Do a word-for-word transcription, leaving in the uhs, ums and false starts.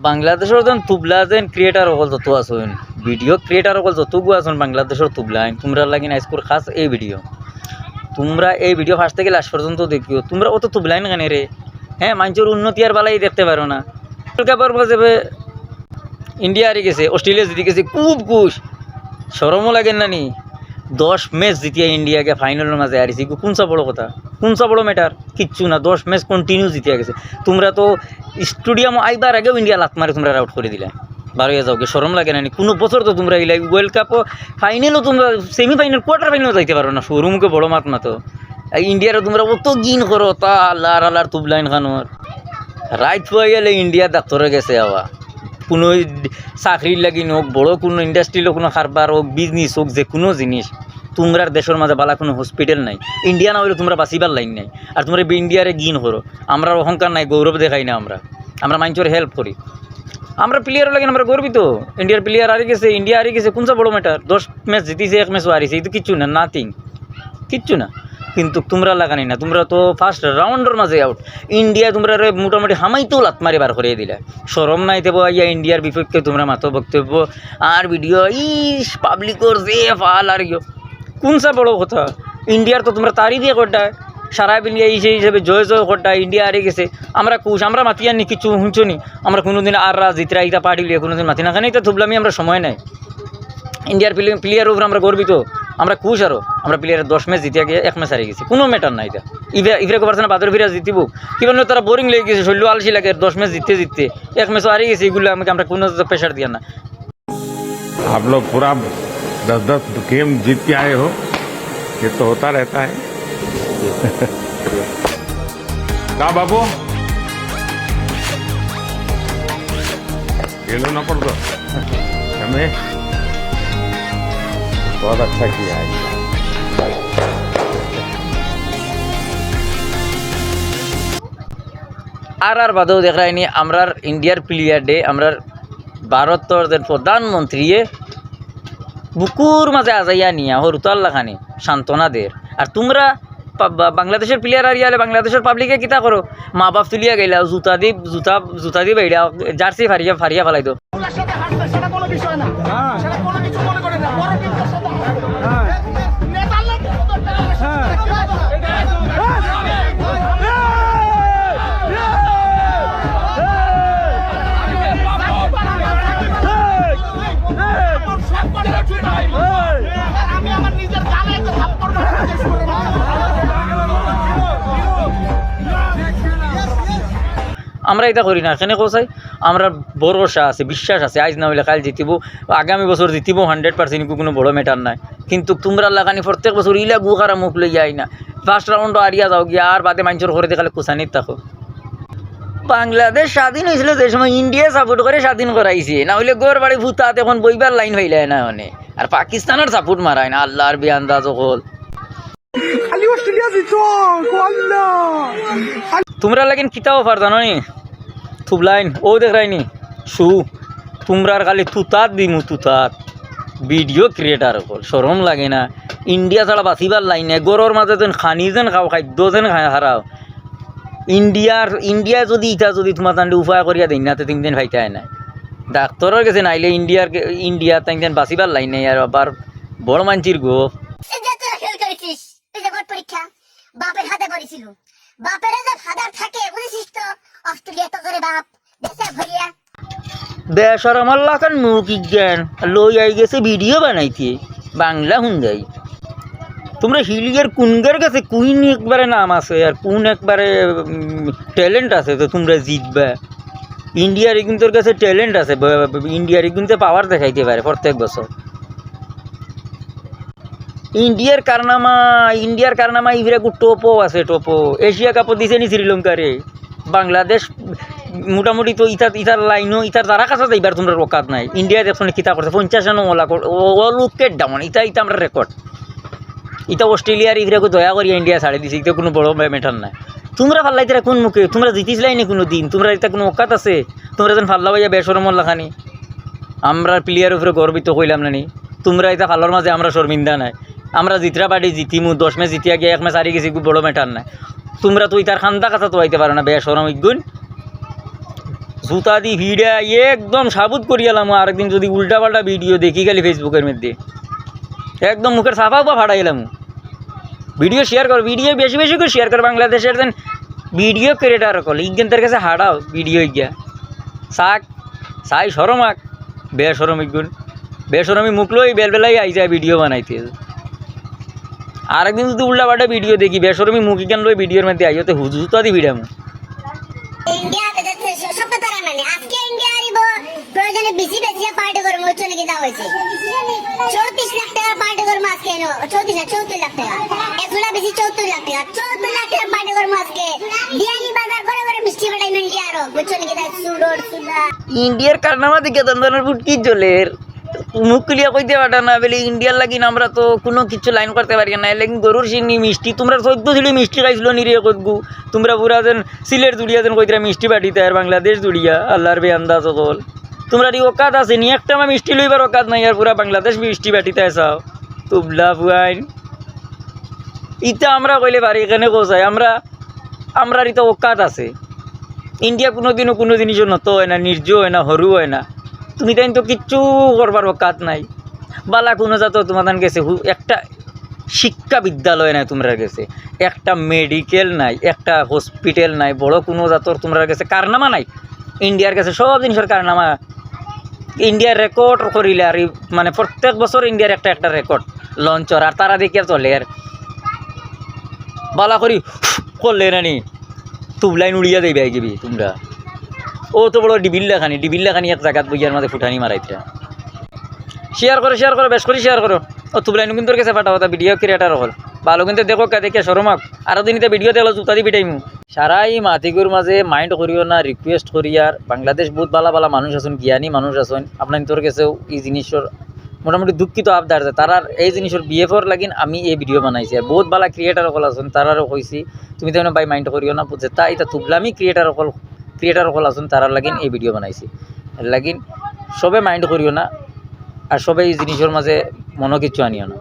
বাংলাদেশর যেন তুবলা যেন creator অকল যত আছইন, video creator অকল যতগু আছইন বাংলাদেশর তুবলাইন, তুমরার লাগি আইজকুর খাস এই video। তুমরা এই video first থাকি last পর্যন্ত দেখিও। তুমরা অত তুবলাইন কেনে রে? হ্যাঁ, মানষর উন্নতি আর বালাই দেখতে পারো না। World Cup-র মাঝে বে-, ইন্ডিয়া হারি গেছে, অস্ট্রেলিয়া জিতি গেছে, খুব খুশ। শরমও লাগে না নি? দশ match জিতিয়া ইন্ডিয়া গিয়া final-র মাঝে হারিছে, ইগু কুনসা বড় কথা? কুনসা বড় matter? কিচ্ছু না, দশ match continue জিতিয়া গেছে। তুমরা তো stadium আইবার আগেউ ইন্ডিয়া লাত মারি তুমরারে out করি দিলা। বারইয়া যাওগি, শরম লাগে না নি? কুনু বছর তো তুমরা ইলা World Cup-ও final-ও তুমরা semi final, quarter final-ও যাইতে পারো না, শুরু মুখে বড় মাত মাতো। আর ইন্ডিয়ারে তুমরা অত ঘিন করো, তা আল্লাহর, আল্লাহর তুবলাইন খানোর। রাইত পুয়াইলে ইন্ডিয়া ডাক্তরর গেছে আওয়া। কুনু চাকরির লাগি হোক, বড় কুনু industry-র কুনু কারবার হোক, business হোক, যে কুনু জিনিস, তুমরার দেশর মাঝে বালা কুনু hospital নাই। ইন্ডিয়া না অইলে তুমরা বাঁচিবার লাইন নাই। আর তুমরা ইন্ডিয়ারে ঘিন করো। আমরার অহংকার নাই, গৌরব দেখাই না আমরা। আমরা মানষর help করি। আমরা player-র লাগি আমরা গর্বিত। ইন্ডিয়ার player হারি গেছে, ইন্ডিয়া হারি গেছে, কুনসা বড় matter? দশ match জিতিছে, এক match-ও হারিছে, ইতো কিচ্ছু না, nothing, কিচ্ছু না। কিন্তু তুমরার লাখান নি না, তুমরা তো first round-র মাঝে out। ইন্ডিয়া তুমরারে মোটামুটি হামাইতেউ লাত মারি বার করি দিলা। শরম নাই তেবো আইয়া ইন্ডিয়ার বিপক্ষে তুমরা মাতো বক্তব্য আর video, ইস, public-র যে ফাল আর ইয়ো। কুনসা বড় কথা? ইন্ডিয়ার তো তুমরা তারিফ কররায়, সারা ইন্ডিয়া এই সেই হিসাবে জয় জয় কররায়, ইন্ডিয়া হারি গেছে। আমরা খুশ, আমরা মাতিয়ার নি, কিচ্ছু হুনছো নি? আমরা কুনুদিন আর রাজ জিতরা ইতা পার্টি লইয়া কুনুদিন মাতি না, কেনে ইতা তুবলামি আমরা সময় নাই। ইন্ডিয়ার প্লে-, player-র উপরে আমরা গর্বিত, আমরা খুশ আরো। আমরা player দশ match জিতিয়া গিয়া এক match হারি গেছি, কুনু matter নাই ইতা। ইফে-, ইফরে কবার না বাদর ফিরা জিতিব, কিবা না তারা boring লেগে গেছে, শরীর আলসি লাগে, দশ match জিততে জিততে এক match-ও হারি গেছে, ইগুলা আমাকে আমরা কুনু pressure দিয়া না। आप लोग पूरा दस दस गेम जीत के आए हो, ये तो होता रहता है। का बाबू? गेलो ना पड़तो। हमें बहुत अच्छा किया है। আর আর বাদেও দেখরায়নি, আমরার ইন্ডিয়ার player-রে, আমরার ভারতর যে প্রধানমন্ত্রীয়ে বুকুর মাঝে আজাইয়া নিয়া হরুতার লাখানি সান্ত্বনা দের। আর তুমরা পা-, বা-, বাংলাদেশর player হারিয়ালে বাংলাদেশর public-এ কিতা করো? মা বাপ তুলিয়া গেলা, জুতা দি, জুতা, জুতা দি বাইড়া, jersey ফারিয়া, ফারিয়া ফালাই দেও। ওনার সাথে হাঁটতে সেটা কোনো বিষয় না। হ্যাঁ। সেটা কোনো কিছু মনে করে না। বড় টিমদের সাথে হাঁটতে। হ্যাঁ। নেদারল্যান্ডের মতো একটা হ্যাঁ। আমার সব কথা ঠিক। আর আমি আমার নিজের গালে একটা থাপ্পড় মারতে শেষ করে দিলাম। আমরা ইতা করি না, কেনে কও চাই? আমরার ভরসা আছে, বিশ্বাস আছে, আইজ না অইলে কাইল জিতিব, আগামী বছর জিতিব hundred percent, ইগু কুনু বড় matter নায়। কিন্তু তুমরার লাখানি প্রত্যেক বছর ইলা গু খারা মুখ লইয়া আই না, first round-ও হারিয়া যাওগি, আর বাদে মানষর ঘরে দেখালে কুচানিত থাকো। বাংলাদেশ স্বাধীন অইছিল যে সময় ইন্ডিয়া support করে স্বাধীন করাইছে, না অইলে ঘর বাড়ি ফুতাত এখন বইবার লাইন পাইলায় না অনে। আর পাকিস্তানর support মারায় না, আল্লাহর বেআন্দাজ অকল। খালি অস্ট্রেলিয়া জিতো, আল্লাহ। তুমরার লাগিন কিতা offer জানো নি? তুবলাইন, অউ দেখরায়নি, শু, তুমরার খালি তুতাত দিমু, তুতাত। Video creator অকল, শরম লাগে না? ইন্ডিয়া ছাড়া বাঁচিবার লাইন নাই। ঘরর মাঝে যেন খানি যেন খাও, খাদ্য যেন খা-, হারাও। ইন্ডিয়ার, ইন্ডিয়া যুদি ইতা যুদি তুমার তানরে উপায় করিয়া দেইন না, তে তিন দিন পাইতায় না। ডাক্তরর গেছে নাইলে ইন্ডিয়ার গে-, ইন্ডিয়া তাইন যেন বাঁচিবার লাইন নাই। আর আবার বড় মানষির গো। এই যে তোরা ফেল করেছিস, এই যে বোর্ড পরীক্ষা, বাপের হাতে পড়েছিল। বাপের যে ফাদার থাকে, বুঝেছিস তো? অস্ট্রেলিয়া তো করে বাপ, দেশে ভরিয়া। বেশরমর লাখান মুখ ইজ্ঞান, লই আই গেছে ভিডিও বানাইতে, বাংলা হুন যাই। তুমরা হিলিয়ার কুনগার গেছে কুইন একবারে নাম আছে, আর কুন একবারে, উম, talent আছে তো তুমরা জিতবা। ইন্ডিয়ার ইগুনতর গেছে talent আছে, ব-, ব-, ইন্ডিয়ার ইগুনতে power দেখাইতে পারে প্রত্যেক বছর। ইন্ডিয়ার কারনামা, ইন্ডিয়ার কারনামা ইফিরা গু টপও আছে, টপও। এশিয়া কাপও দিছে নি শ্রীলঙ্কারে। বাংলাদেশ মোটামুটি তো ইতার, ইতার লাইনও, ইতার যারা কাছে যাইবার তুমরার অকাত নাই। ইন্ডিয়া দেখছো নি কিতা করছে, পঞ্চাশ রানও ওলা কর-, ও, ও লুকে ডাউন। ইতা, ইতা আমরার record। ইতা অস্ট্রেলিয়ার ইফিরাগু দয়া করিয়া ইন্ডিয়া ছাড়ি দিছে, ইতা কুনু বড় ম্যা-, matter নায়। তুমরা ফাল্লাইতারা কুন মুখে? তুমরা জিতিছিলায় নি কুনু দিন? তুমরার ইতা কুনু অকাত আছে? তুমরা যেন ফাল্লা অইয়া বেশরমর লাখানি। আমরার player উপরে গর্বিত কইলাম না নি? তুমরা ইতা ফাল্লার মাঝে আমরা শর্মিন্দা নায়। আমরা জিতরা পার্টি জিতিমু, দশ match জিতিয়া গিয়া এক match হারি গেছি, খুব বড় matter নায়। তুমরা তো ইতার খান্দা কাছা তো আইতে পারো না, বেশরম ইগুন। জুতা দি ভিড়া একদম সাবুত করিয়ালাম। আরেকদিন যদি উল্টা পাল্টা ভিডিও দেখি খালি Facebook-এর মধ্যে, একদম মুখের সাফা উপা ফাটাইলাম। ভিডিও শেয়ার করো, ভিডিও বেশি বেশি করি শেয়ার করো। বাংলাদেশর যেন ভিডিও ক্রিয়েটার অকল ইগেনতর গেছে হারাও ভিডিও ইগিয়া। চাক, চাই শরম আক, বেশরম ইগুন। বেশরমি মুখ লই বেলবেলাই আই যায় ভিডিও বানাইতে। আরেকদিন যদি উল্টা পাল্টা ভিডিও দেখি, বেশরমি মুখ ইখান লই ভিডিওর মধ্যে আইও, তে হুজু জুতা দি ভিড়ামু। ইন্ডিয়া সব তো তারা মানে, আজকে ইন্ডিয়া আরিব, প্রয়োজনে বেশি বেশি পার্টি করবো, বুঝছো নি কিতা কইছি? চৌত্রিশ লাখ টেকার পার্টি করবো আজকে এনো, চৌত্রিশ না, চৌত্রিশ লাখ টেকা। এক জোড়া বেশি চৌত্রিশ লাখ টেকা, চৌত্রিশ লাখ টেকার পার্টি করবো আজকে। বিয়ানি বাজার করে করে মিষ্টি ফাটাইমু ইন্ডিয়া আরো, বুঝছো নি কিতা? সুরর সুদা। ইন্ডিয়ার কারনামা দেখে তন্দনের ফুটকি জ্বলের। মুখ খুলিয়া কইতে পারতা না, বলে ইন্ডিয়ার লাগিন আমরা তো কুনু কিচ্ছু লাইন করতে পারি না, এর লাগিন গরুর শিং নি মিষ্টি, তোমরা চৌদ্দ জুড়ি মিষ্টি খাইছিল নি রে কতগু, তোমরা পুরা যেন সিলেট জুড়িয়া যেন কইতরা মিষ্টি বাটিতায় আর বাংলাদেশ জুড়িয়া, আল্লাহর বেআন্দাজ অকল। তোমরার ই অকাত আছে নি, একটা মা মিষ্টি লইবার অকাত নাই, আর পুরা বাংলাদেশ মিষ্টি বাটিতায় চাও, তুবলা ফুয়াইন। ইতা আমরা কইলে পারি, এখানে কোথায় আমরা আমরার ইতা অকাত আছে। ইন্ডিয়া কুনুদিনও কুনু জিনিসও নত অয় না, নির্জ অয় না, হরু অয় না। তুমি তাইন তো কিচ্ছু করবার অকাত নাই। বালা কুনু জাতর তোমাদের গেছে হু-, একটা শিক্ষা বিদ্যালয় নাই তোমরার গেছে, একটা মেডিকেল নাই, একটা হসপিটাল নাই, বড় কুনু জাতর তোমরার গেছে কারনামা নাই। ইন্ডিয়ার গেছে সব জিনিসর কারনামা। ইন্ডিয়ার রেকর্ড করিলে আর ই-, মানে প্রত্যেক বছর ইন্ডিয়ার একটা একটা রেকর্ড লঞ্চ অর, আর তারা দেখিয়া চলে আর বালা করি করলে না নি, তুবলাইন উড়িয়া দেই বাই গিবি তোমরা। ও তো বড় ডিবিল্লা খানি, ডিবিল্লা খানি এক জাগাত বইয়ার মাঝে ফুটানি মারাইতরা। শেয়ার করো, শেয়ার করো, বেশ করি শেয়ার করো। ও তুবলাইন কিন্তু গেছে ফাটা ফাটা ভিডিও ক্রিয়েটার অকল। ভালো কিন্তু দেখো কা দেখে শরম আক। আরো দিন ইতা ভিডিও দেখলো জুতা দি পিটাইমু। সারা ই মাতিগুর মাঝে মাইন্ড করিও না, রিকোয়েস্ট করি আর বাংলাদেশ বহুত বালা বালা মানুষ আছইন, জ্ঞানী মানুষ আছইন। আপনার তোর গেছেও ই জিনিসর মোটামুটি দুঃখিত আবদার যে তারার এই জিনিসর বিএফর লাগিন আমি এই ভিডিও বানাইছি। আর বহুত বালা ক্রিয়েটার অকল আছইন, তারারও কইছি, তুমি তো ভাই মাইন্ড করিও না, যেটা ইতা তুবলামি ক্রিয়েটার অকল, ক্রিয়েটার অকল আছইন, তারার লাগিন এই ভিডিও বানাইছি। এর লাগিন সবে মাইন্ড করিও না, আর সবে এই জিনিসর মাঝে মনো কিচ্ছু আনিও না।